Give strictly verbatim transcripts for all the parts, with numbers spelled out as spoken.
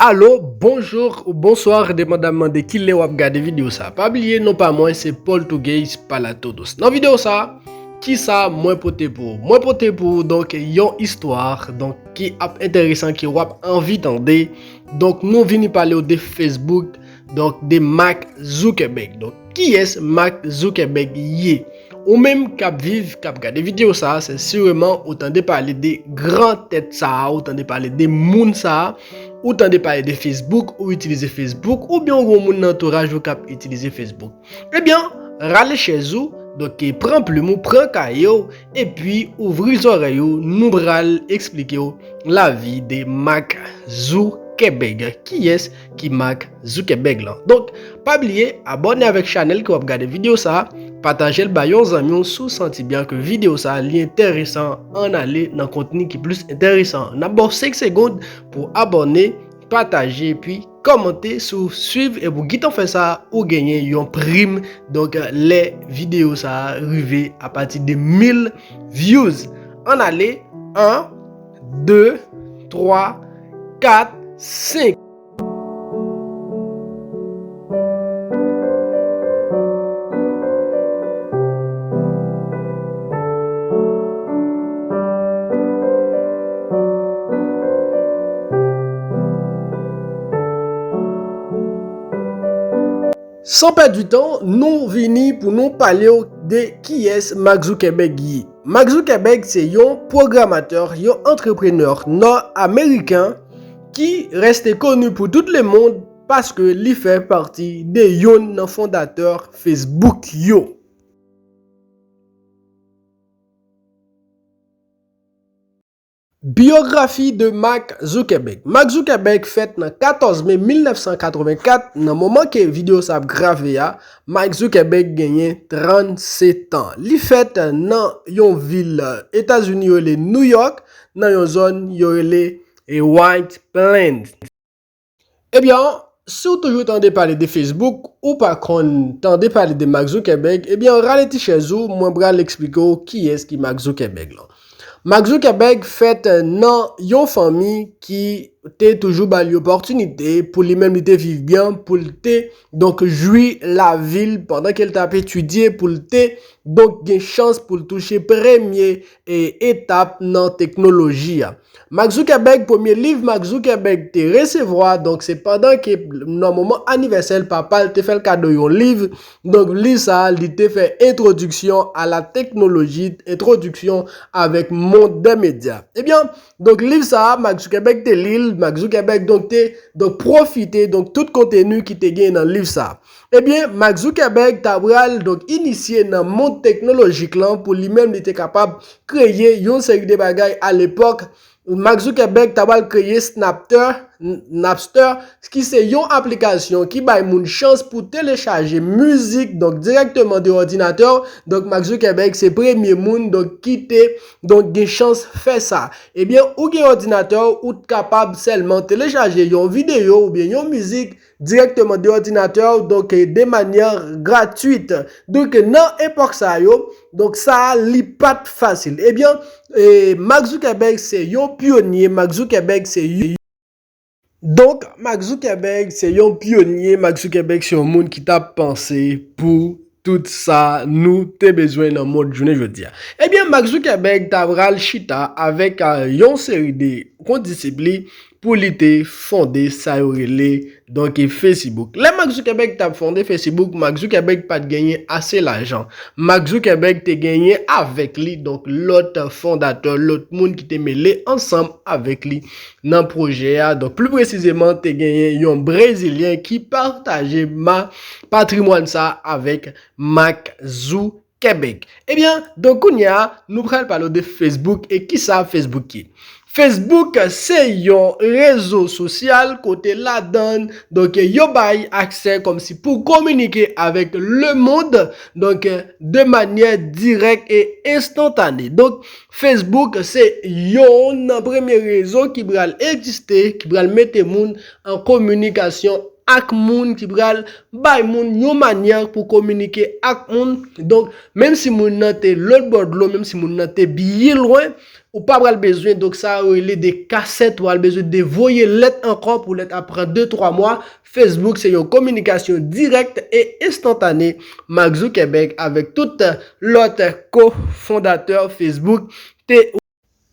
Alo, bonjou ou bonswa, depandaman de ki lè w ap gade videyo sa. Pa bliye, non pa mwen se Paul Tougues Palatodos. Nan videyo sa, ki sa mwen pote pou ou? Mwen pote pou ou, donk, yon istwa, donk, ki ap enteresan, ke w ap anvi tande. Donk, nou vini pale w de Facebook, donk, de Mark Zuckerberg. Donk, kiyès Mark Zuckerberg ye? Ou menm k ap viv, k ap gade videyo sa, sè sireman ou tande pale de gran tèt sa a, ou tande pale de moun sa a, ou tande pale de Facebook, ou itilize Facebook, oubyen ou gen yon moun nan antouraj ou k ap itilize Facebook. Ebyen, rale chèz ou, donk, pran plim ou, pran kaye w, epi ouvri zòrèy ou, nou pral eksplike w lavi de Mark Zuckerberg. Kiyès ki Mark Zuckerberg lan? Donk, pa bliye abòne avèk chanèl ke w ap gade videyo sa, pataje l ba yon zanmi w si w santi byen ke videyo sa li enteresan, ann ale nan kontni ki plis enteresan. N ap ba w senk segonn pou abòne, pataje, epi kòmante. Si w swiv epi w gentan fè sa, ou genyen yon prim. Donk, lè videyo sa a rive apati de mil views, ann ale, en, de, twa, kat, senk. San pèdi tan, nou vini pou nou pale w de kiyès Mark Zuckerberg ye. Mark Zuckerberg se yon pwogramatè, yon antreprenè nò-ameriken ki rete koni pou tout lemonn paske li fè pati de youn nan fondatè Facebook yo. Biyografi de Mark Zuckerberg. Mark Zuckerberg fèt nan katòz me mil nèf san katrevenkat. Nan moman ke videyo sa ap grave a, Mark Zuckerberg genyen trannsetan. Li fèt nan yon vil Etazini yo rele New York, nan yon zòn yo rele, e, White Plains. Ebyen, si w toujou tande pale de Facebook, ou pa konn tande pale de Mark Zuckerberg, ebyen, rale ti chèz ou, mwen pral eksplike w kiyès ki Mark Zuckerberg lan. Mark Zuckerberg fèt nan yon fanmi ki te toujou ba li opòtinite pou li menm li te viv byen, pou l te, donk, jwi lavi l pandan ke l t ap etidye, pou l te, donk, gen chans pou l touche premye, e, etap nan teknoloji a. Mark Zuckerberg, premye liv Mark Zuckerberg te resevwa, donk, se pandan ke nan moman anivèsè l, papa l te fè l kado yon liv. Donk, liv sa a, li te fè Introduction à la technologie, Introduction avec monde des médias. Ebyen, donk, liv sa a, Mark Zuckerberg te li l, Mark Zuckerberg, donk, te, donk, pwofite, donk, tout konteni ki te gen nan liv sa a. Ebyen, Mark Zuckerberg ta pral, donk, inisye nan mond teknolojik lan pou li menm li te kapab kreye yon seri de bagay a lepòk. Mark Zuckerberg ta pral kreye Snapter, N-, Napster, ki se yon aplikasyon ki bay moun chans pou telechaje mizik, donk, dirèkteman de òdinatè w. Donk, Mark Zuckerberg se premye moun, donk, ki te, donk, gen chans fè sa. Ebyen, ou gen òdinatè w, ou t kapab sèlman telechaje yon videyo oubyen yon mizik dirèkteman de òdinatè w, donk, de manyè gratwit. Donk, nan epòk sa yo, donk, sa a, li pa t fasil. Ebyen, e, Mark Zuckerberg se yon pyonye, Mark Zuckerberg se y-, donk, Mark Zuckerberg se yon pyonye, Mark Zuckerberg se yon moun ki t ap panse pou tout sa nou te bezwen nan mond jounen jodi a. Ebyen, Mark Zuckerberg ta pral chita avèk, a, yon seri de kondisip li pou li te fonde sa yo rele, donk, Facebook. Lè Mark Zuckerberg t ap fonde Facebook, Mark Zuckerberg pa t genyen ase lajan. Mark Zuckerberg te genyen avèk li, donk, lòt fondatè, lòt moun ki te mele ansanm avèk li nan pwojè a. Donk, pli presizeman, te genyen yon Brezilyen ki pataje ma-, patrimwàn sa avèk Mark Zuckerberg. Ebyen, donk, kounye a, nou pral pale w de Facebook e kisa Facebook ye. Facebook se yon rezo sosyal kote ladan, donk, yo bay aksè kòmsi pou kominike avèk lemonn, donk, de manyè dirèk e enstantane. Donk, Facebook se youn nan premye rezo ki pral egziste, ki pral mete moun an kominikasyon ak moun, ki pral bay moun yon manyè pou kominike ak moun. Donk, menm si moun nan te lòt bò dlo, menm si moun nan te byen lwen, ou pa pral bezwen, donk sa yo rele de kasèt, ou pral bezwen de voye lèt ankò pou lèt ap pran de twa mwa. Facebook se yon kominikasyon dirèk e enstantane. Mark Zuckerberg avèk tout lòt kofondatè Facebook te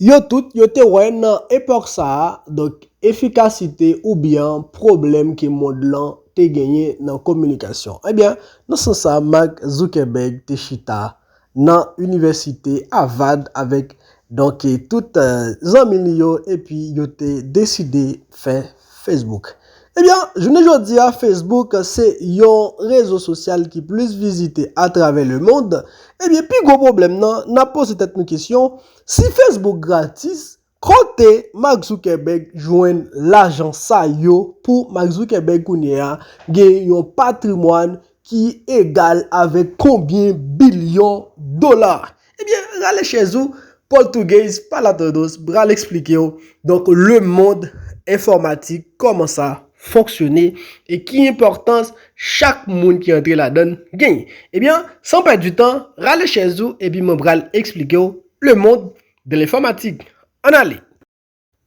yo tout, yo te wè nan epòk sa a, donk, efikasite oubyen pwoblèm ke mond lan te genyen nan kominikasyon. Ebyen, nan sans sa, Mark Zuckerberg te chita nan inivèsite Harvard avèk, donk, tout, eh, zanmi li yo, epi yo te deside fè Facebook. Ebyen, jounen jodi a, Facebook se yon rezo sosyal ki plis vizite atravè lemond. Ebyen, pi gwo pwoblèm nan, n ap poze tèt nou kesyon, si Facebook gratis, kote Mark Zuckerberg jwenn lajan sa yo pou Mark Zuckerberg kounye a gen yon patrimwàn ki egal avèk konbyen bilyon dola? Ebyen, rale chèz ou, Paul Two Gays Palatodos pral eksplike w, donk, lemond enfòmatik, kòman sa fonksyone e ki enpòtans chak moun ki antre ladan l genyen. Ebyen, san pèdi tan, rale chèz ou epi mwen pral eksplike w lemond de lenfòmatik. Ann ale!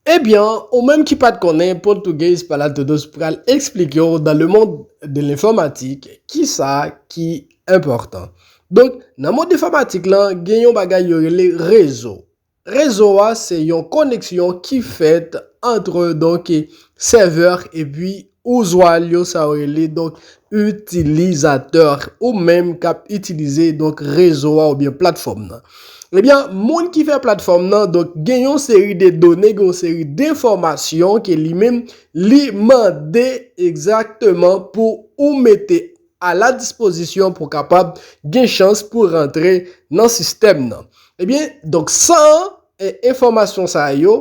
Ebyen, ou menm ki pa t konnen, Paul Two Gays Palatodos pral eksplike w dans le monde de l'informatique kisa ki enpòtan. Donk, nan mond enfòmatik lan, gen yon bagay yo rele rezo. Rezo a se yon koneksyon ki fèt antre, donk, sèvè epi ouzwa yo, sa yo rele, donk, itilizatè ou menm k ap itilize, donk, rezo a oubyen platfòm nan. Ebyen, moun ki fè platfòm nan, donk, gen yon seri de done, gen yon seri de enfòmasyon ke li menm li mande egzakteman pou ou mete a la dispozisyon pou kapab gen chans pou rantre nan sistèm nan. Ebyen, donk, san, eh, enfòmasyon sa yo,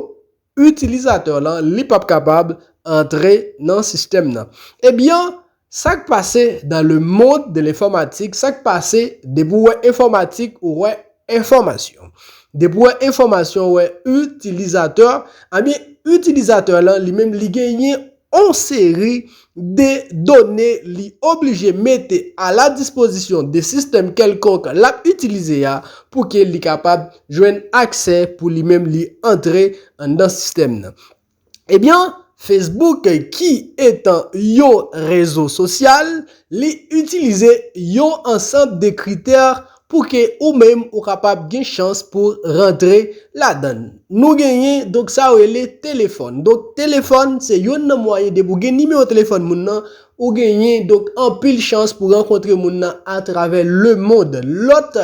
itilizatè lan, li p ap kapab antre nan sistèm nan. Ebyen, sa k pase dans le monde de l'informatique, sa k pase depi w wè enfòmatik, ou wè enfòmasyon. Depi w wè enfòmasyon, ou wè itilizatè, ebyen, itilizatè lan, li menm, li genyen yon seri de done li oblije mete a la dispozisyon de sistèm kèlkonk l ap itilize a pou ke li kapab jwenn aksè pou li menm li antre anndan sistèm nan. Ebyen, Facebook, ki etan yon rezo sosyal, li itilize yon ansanm de kritè pou ke ou menm ou kapab gen chans pou rantre ladan l. Nou genyen, donk, sa yo rele telefòn. Donk, telefòn se youn nan mwayen, depi w gen nimewo telefòn moun nan, ou genyen, donk, anpil chans pou rankontre moun nan atravè lemond. Lòt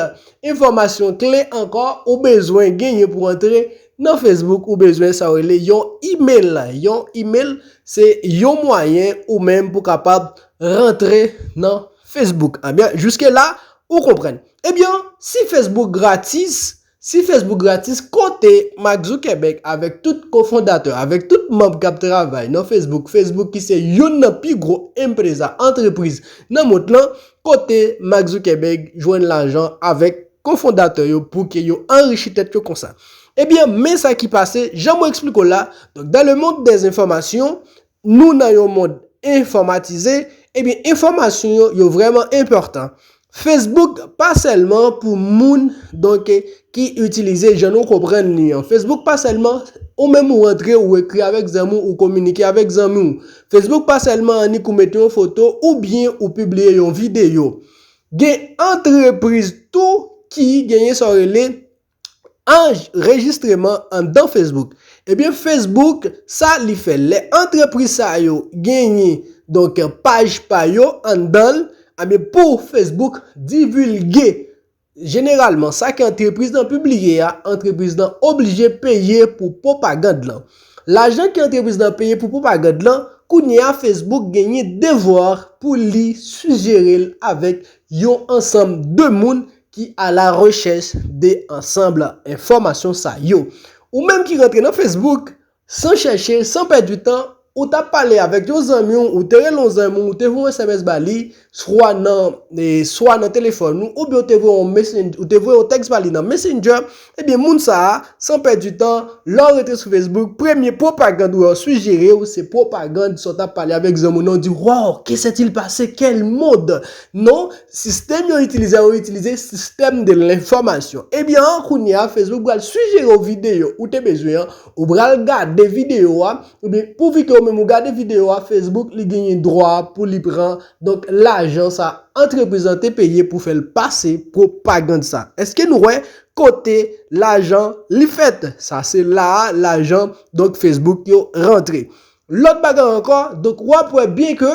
enfòmasyon kle ankò ou bezwen genyen pou antre nan Facebook, ou bezwen sa yo rele yon email. Yon email, se yon mwayen ou menm pou kapab rantre nan Facebook. Ebyen, jiske la, ou konprann. Ebyen, si Facebook gratis, si Facebook gratis, kote Mark Zuckerberg avèk tout kofondatè, avèk tout manm k ap travay nan Facebook, Facebook ki se youn nan pi gwo empreza, antrepriz nan mond lan, kote Mark Zuckerberg jwenn lajan avèk kofondatè yo pou ke yo anrichi tèt yo konsa. Ebyen, men sa ki pase, jan mwen eksplike w la, donk, dans le monde des informations, nou nan yon mond enfòmatize, ebyen, enfòmasyon yo, yo vrèman enpòtan. Facebook pa sèlman pou moun, donk, ki itilize jan nou konprann li an. Facebook pa sèlman ou menm ou rantre, ou ekri avèk zanmi w, ou kominike avèk zanmi w. Facebook pa sèlman annik ou mete yon foto oubyen ou pibliye yon videyo. Gen antrepriz tou ki genyen sa yo rele anrejistreman anndan Facebook. Ebyen, Facebook, sa li fè, lè antrepriz sa yo genyen, donk, paj pa yo anndan l, ebyen, pou Facebook divilge, jeneralman, sa ke antrepriz lan pibliye a, antrepriz lan oblije peye pou pwopagann lan. Lajan ke antrepriz lan peye pou pwopagann lan, kounye a, Facebook genyen devwa pou li sijere l avèk yon ansanm de moun ki a la rechèch de ansanm enfòmasyon sa yo. Ou menm ki rantre nan Facebook, san chèche, san pèdi tan, ou t ap pale avèk yon zanmi w, ou te rele yon zanmi w, ou te voye yon S M S ba li, swa nan, e, swa nan telefòn ou, oubyen ou te voye yon messen-, ou te voye yon tèks ba li nan Messenger, ebyen, moun sa a, san pèdi tan, lè w rete sou Facebook, premye pwopagann ou yo sijere w, se pwopagann sa w t ap pale avèk zanmi w nan, w di, "Wow, que s'est-il passé? Quel monde?" Non, sistèm yo itilize, yo itilize sistèm de lenfòmasyon. Ebyen, kounye a, Facebook pral sijere w videyo ou te bezwen an, ou pral gade videyo a, ebyen, pouvi ke ou menm ou gade videyo a, Facebook li genyen dwa pou li pran, donk, lajan sa antrepriz lan te peye pou fè l pase pwopagann sa. Èske nou wè kote lajan li fèt? Sa se la a lajan, donk, Facebook yo rantre. Lòt bagay ankò, donk, w ap wè byen ke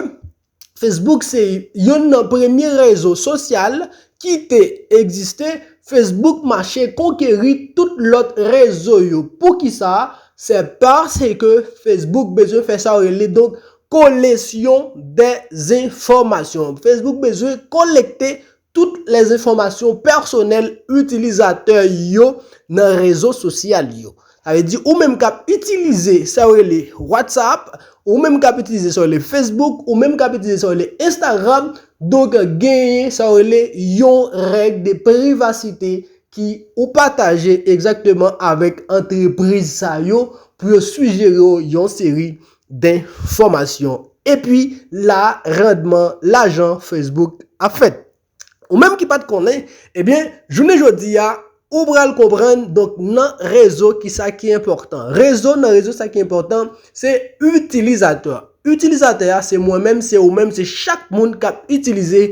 Facebook se youn nan premye rezo sosyal ki te egziste. Facebook mache konkeri tout lòt rezo yo. Poukisa? Se paske Facebook bezwen fè sa yo rele, donk, kolesyon de enfòmasyon. Facebook bezwen kolekte tout lèzenfòmasyon pèsonèl itilizatè yo nan rezo sosyal yo. Sa vle di, ou menm k ap itilize sa yo rele WhatsApp, ou menm k ap itilize sa yo rele Facebook, ou menm k ap itilize sa yo rele Instagram, donk, genyen sa yo rele yon règ de privasite ki ou pataje egzakteman avèk antrepriz sa yo pou yo sijere w yon seri denfòmasyon. Epi la, randman lajan Facebook ap fèt. Ou menm ki pa t konnen, ebyen, jounen jodi a, ou pral konprann, donk, nan rezo, kisa ki enpòtan. Rezo, nan rezo, sa ki enpòtan, se itilizatè. Itilizatè a, se mwen menm, se ou menm, se chak moun k ap itilize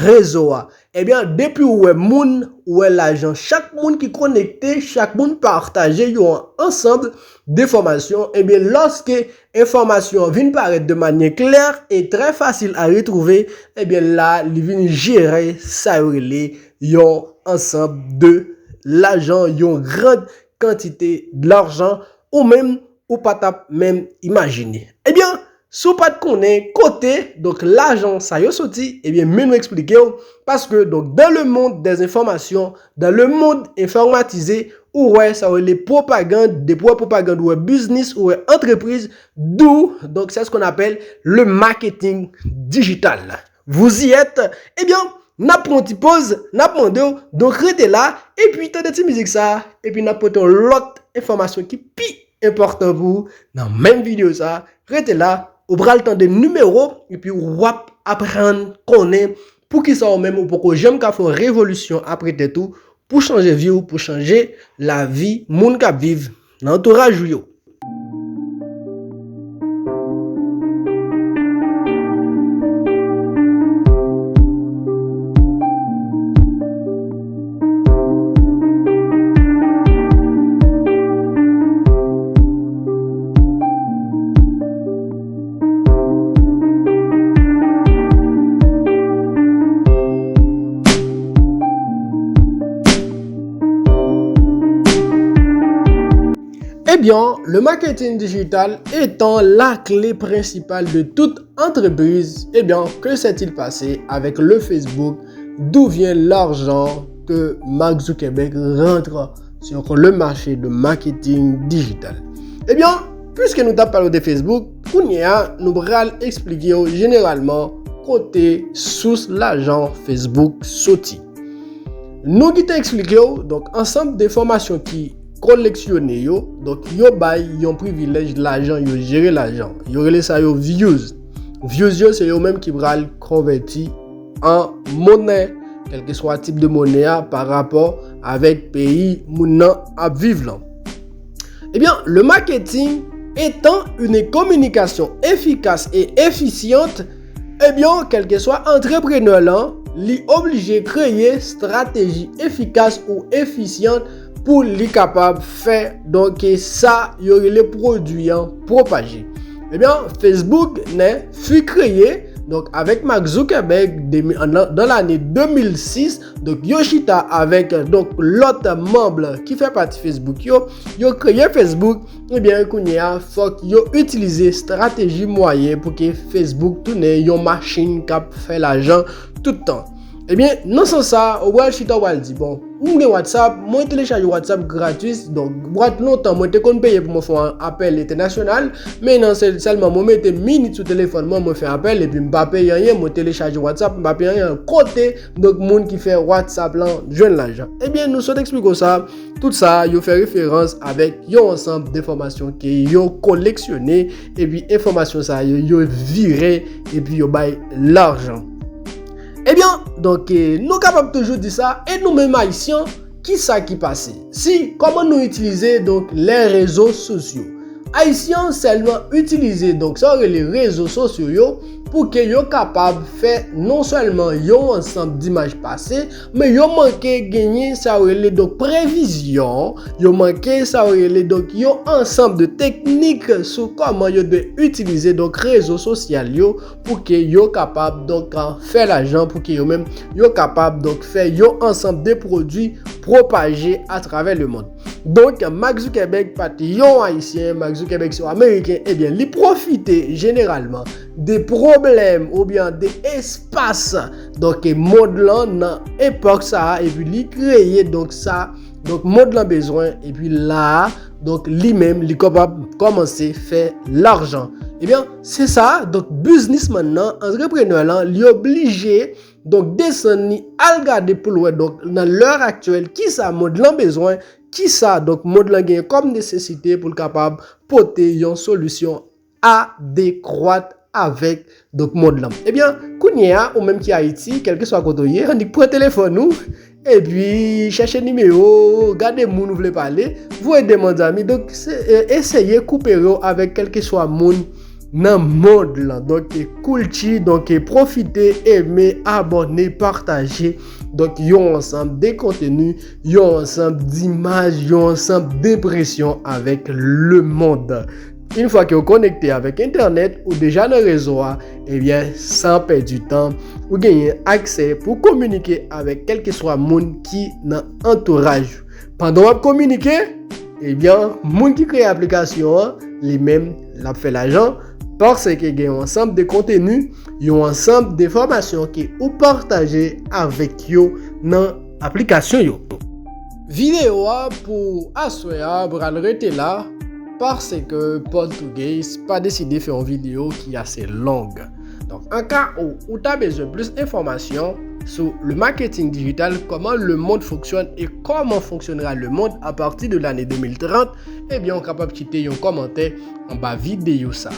rezo a. Ebyen, depi ou wè moun, ou wè lajan. Chak moun ki konekte, chak moun pataje yon ansanm de enfòmasyon, ebyen, lòske enfòmasyon an vin parèt de manyè klè e trè fasil a retwouve, ebyen, la, li vin jere sa yo rele yon ansanm de lajan, yon gran kantite de lajan, ou menm, ou pa t ap menm imajine. Ebyen, si w pa t konnen kote, donk, lajan sa yo soti, ebyen, men nou eksplike w, paske, donk, dans le monde des informations, dans le monde informatisé, ou wè sa yo rele pwopagann, depi w wè pwopagann, ou wè biznis, ou wè antrepriz, d'où, donc, c'est ce qu'on appelle le marketing digital. Vous y êtes? Ebyen, n ap pran yon ti poz, n ap mande w, donk, rete la, epi tande ti mizik sa, epi n ap pote yon lòt enfòmasyon ki pi enpòtan pou ou nan menm videyo sa. Rete la, ou pral tande nimewo, epi w ap aprann konnen poukisa ou menm ou poko janm ka fè yon revolisyon apre tèt ou, pou chanje vi w, pou chanje lavi moun k ap viv nan antouraj ou yo. Eh bien, le marketing digital étant la clé principale de toute entreprise, eh bien, que s'est-il passé avec le Facebook? D'où vient l'argent que Mark Zuckerberg rentre sur le marché de marketing digital? Eh bien, puisque nou t ap pale de Facebook, kounye a, nou pral eksplike w jeneralman kote sous lajan Facebook soti. Nou ki te eksplike w, donk, ansanm de enfòmasyon ki koleksyone yo, donk, yo bay yon privilèj lajan, yo jere lajan. Yo rele sa yo views. Views yo, se yo menm ki pral konvèti an monè, kèlkeswa tip de monè a, pa rapò avèk peyi moun nan ap viv lan. Eh bien, le marketing étant une communication efficace et efficiente, eh bien, kèlkeswa antreprenè lan, li oblije kreye estrateji efikas ou efisyan pou li kapab fè, donk, sa yo rele pwodui an pwopaje. Eh bien, Facebook, nen, fut créé, donk, avèk Mark Zuckerberg, de, an, dan lane de mil sis, donk, yo chita avèk, donk, lòt manm ki fè pati Facebook yo, yo kreye Facebook, eh bien, kounye a, fòk yo itilize estrateji, mwayen pou ke Facebook tounen yon machin k ap fè lajan tout tan. Ebyen, nan sans sa, ou pral chita, ou pral di, bon, m gen WhatsApp, mwen telechaje WhatsApp gratis, donk, bwat lontan, mwen te konn peye pou mwen fè yon apèl entènasyonal, men nan sèl, sèlman mwen mete minit sou telefòn mwen, mwen fè apèl, epi m pa peye anyen, mwen telechaje WhatsApp, m pa peye anyen, kote, donk, moun ki fè WhatsApp lan jwenn lajan. Ebyen, nou sot eksplike w sa, tout sa, yo fè referans avèk yon ansanm de enfòmasyon ke yo koleksyone, epi enfòmasyon sa yo, yo vire, epi yo bay lajan. Ebyen, donk, eh, nou kapab toujou di sa, e nou menm Ayisyen, ki sa ki pase? Si, kòman nou itilize, donk, lè rezo sosyo? Ayisyen sèlman itilize, donk, sa yo rele rezo sosyo yo, pou ke yo kapab fè non sèlman yon ansanm dimaj pase, men yo manke genyen sa yo rele, donk, previzyon, yo manke sa yo rele, donk, yon ansanm de teknik sou kòman yo dwe itilize, donk, rezo sosyal yo, pou ke yo kapab, donk, fè lajan, pou ke yo menm, yo kapab, donk, fè yon ansanm de pwodui pwopaje atravè lemonn. Donk, Mark Zuckerberg pa t yon Ayisyen, Mark Zuckerberg se yon Ameriken, ebyen, li pwofite jeneralman de pwoblèm oubyen de espas, donk, mond lan nan epòk sa a, epi li kreye, donk, sa, donk, mond lan bezwen, epi la a, donk, li menm, li kapab kòmanse fè lajan. Ebyen, se sa, donk, biznismann nan, antreprenè lan, li oblije, donk, desann, li al gade pou l wè, donk, nan lè aktyèl, kisa mond lan bezwen, kisa, donk, mond lan genyen kòm nesesite pou l kapab pote yon solisyon adekwat avèk, donk, mond lan. Ebyen, kounye a, ou menm ki Ayiti, kèlkeswa kote w ye, annik pran telefòn ou, epi chèche nimewo, gade moun ou vle pale, voye demann zanmi. Donk, se, e, eseye koupere w avèk kèlkeswa moun nan mond lan. Donk, e, kilti, donk, e, pwofite, eme, abòne, pataje. Donk, yon ansanm de konteni, yon ansanm dimaj, yon ansanm denpresyon avèk lemonn. Yon fwa ke w konekte avèk entènèt, ou deja nan rezo a, ebyen, san pèdi tan, ou genyen aksè pou kominike avèk kèlkeswa moun ki nan antouraj ou. Pandan w ap kominike, ebyen, moun ki kreye aplikasyon an, li menm, l ap fè lajan, paske gen yon ansanm de konteni, yon ansanm de enfòmasyon ke ou pataje avèk yo nan aplikasyon yo. Videyo a pou aswè a pral rete la, paske Paul Two Gays pa deside fè yon videyo ki ase long. Donk, an ka ou, ou ta bezwen plis enfòmasyon sou le marketing digital, comment le monde fonctionne et comment fonctionnera le monde à partir de l'année deux mille trente, ebyen, ou kapab kite yon kòmantè anba videyo sa.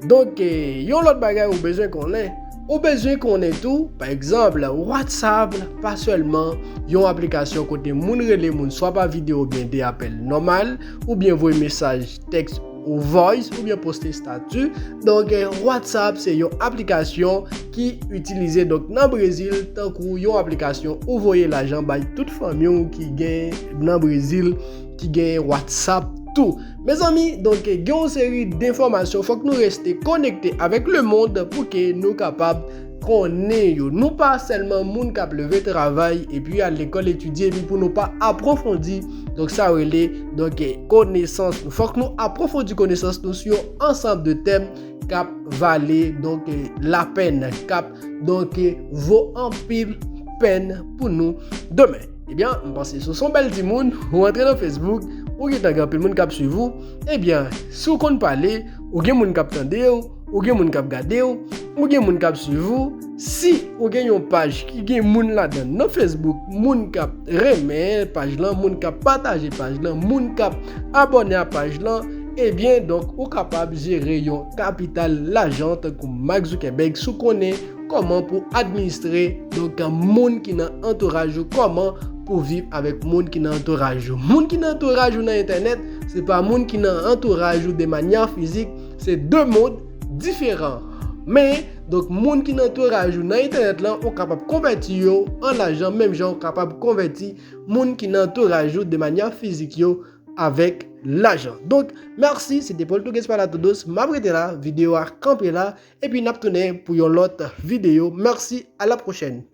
Donk, e, yon lòt bagay ou bezwen konnen, ou bezwen konnen tou, pa egzanp, WhatsApp pa sèlman yon aplikasyon kote moun rele moun swa pa videyo oubyen de apèl nòmal, oubyen voye mesaj tèks ou voice, oubyen poste estati. Donk, e, WhatsApp se yon aplikasyon ki itilize, donk, nan Brezil, tankou yon aplikasyon ou voye lajan bay tout fanmi w ki gen nan Brezil, ki gen WhatsApp tou. Mezanmi, donk, gen yon seri denfòmasyon, fòk nou reste konekte avèk lemonn pou ke nou kapab konnen yo. Nou pa sèlman moun k ap leve travay epi al lekòl etidye epi pou nou pa apwofondi, donk, sa yo rele, donk, konesans nou. Fòk nou apwofondi konesans nou sou yon ansanm de tèm k ap vale, donk, lapèn, k ap, donk, vo anpil pèn pou nou demen. Ebyen, m panse si w se yon bèl timoun, ou antre nan Facebook, ou gentan gen anpil moun k ap swiv ou. Ebyen, si w konn pale, ou gen moun k ap tande w, ou gen moun k ap gade w, ou gen moun k ap swiv ou. Si ou gen yon paj ki gen moun ladan nan Facebook, moun k ap renmen paj lan, moun k ap pataje paj lan, moun k ap abòne a paj lan, ebyen, donk, ou kapab jere yon kapital lajan tankou Mark Zuckerberg, si w konnen kòman pou administre, donk, moun ki nan antouraj ou, kòman pou viv avèk moun ki nan antouraj ou. Moun ki nan antouraj ou nan entènèt, se pa moun ki nan antouraj ou de manyè fizik, se de mond diferan. Men, donk, moun ki nan antouraj ou nan entènèt lan, ou kapab konvèti yo an lajan, menm jan ou kapab konvèti moun ki nan antouraj ou de manyè fizik yo avèk lajan. Donk, mèsi, se te Paul Two Gays para todos. M ap rete la, videyo a kanpe la, epi n ap tounen pou yon lòt videyo. Mèsi, à la prochaine.